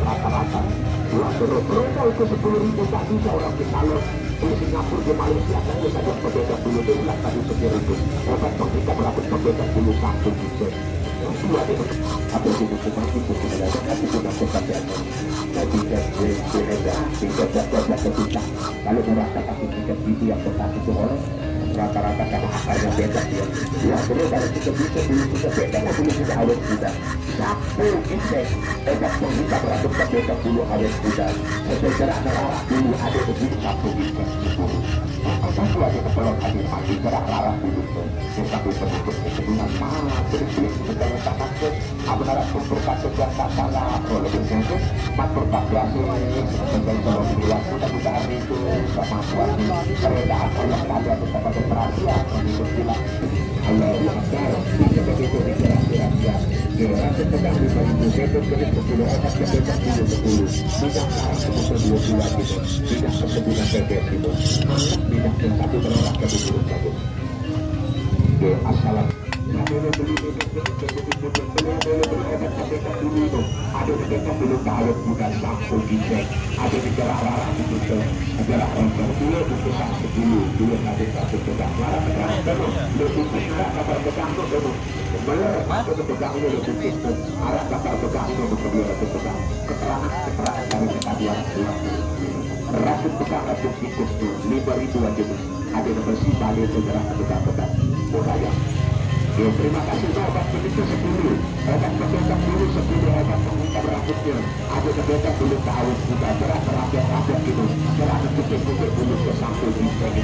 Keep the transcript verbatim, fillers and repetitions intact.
Rata-rata. Mereka itu sepuluh ribu tak bisa orang kita loh. Di Singapura, di Malaysia, kan bisa dapat beda dulu deh, bilang tadi sepuluh ribu. Obat kita berapa beda dulu satu gitu. Itu ada apa sih hukuman itu? Sebenarnya kan itu nanti pakai apa? Jadi kan gue gue ada tiga belas, tiga belas, tiga belas. Kalau merasa pakai tiga ribu yang bekas itu orang rata-rata sama akarnya beda ya. Ya, terus kalau kita bisa dulu kita beda, mau dulu kita awet kita. Satu index, obat penghita berambut kebaikan bulu awet muda. Sesuai gerak nerara dulu ada begini satu index sepuluh. Apa tuh aja kepala kami mati gerak rara dulu tuh. Kita bisa ikut keseduhan mah, jadi belum kita letakkan ke apa narap tumpur kacau dan tak salah. Kalau lebih mungkin, mat bertakwa sih, sebentar kalau di waktu tak bisa hari itu, sama Tuhan, kereta akan yang ada tetap ada perhatian, mengikut bilang. Allahu Akbar. Tiga begitu dikira-kira. Dua ratus pegang lima ribu, satu menit sepuluh, obat ke besok dulu sepuluh. Tidak sekarang sebulan dua bulan gitu. Tidak perkebunan bebek gitu. Masak minyak yang satu berolahraga dulu satu. Oke, assalam. Ada yang beli bebek, beli bebek, beli beli beli obat ke besok dulu itu. Ada yang besok belum tahu bukan satu gitu. Ada yang gerak rara gitu. Gerak rara dulu, buku satu dulu. Dulu tadi satu pegang. Lara pegang, dulu. Dulu buku gerak, kabar pegang, dulu. Bener, masuk ke pegang ini lebih sistem. Arah kata pegang ini lebih lebih pegang. Keterangan, keterangan dari kita dua ratus. Rambut pegang, rambut tikus tuh, lima ribu aja tuh. Ada yang bersih, balik, segera ke pegang-pegang. Budaya. Ya, terima kasih, Pak. Obat penyembuh sepuluh. Obat penyembuh sepuluh, obat penghitam rambutnya. Ada yang belum tahu, sudah gerak, terakhir, terakhir gitu. Gerak, kecil, kecil, dulu ke samping, bisa gitu.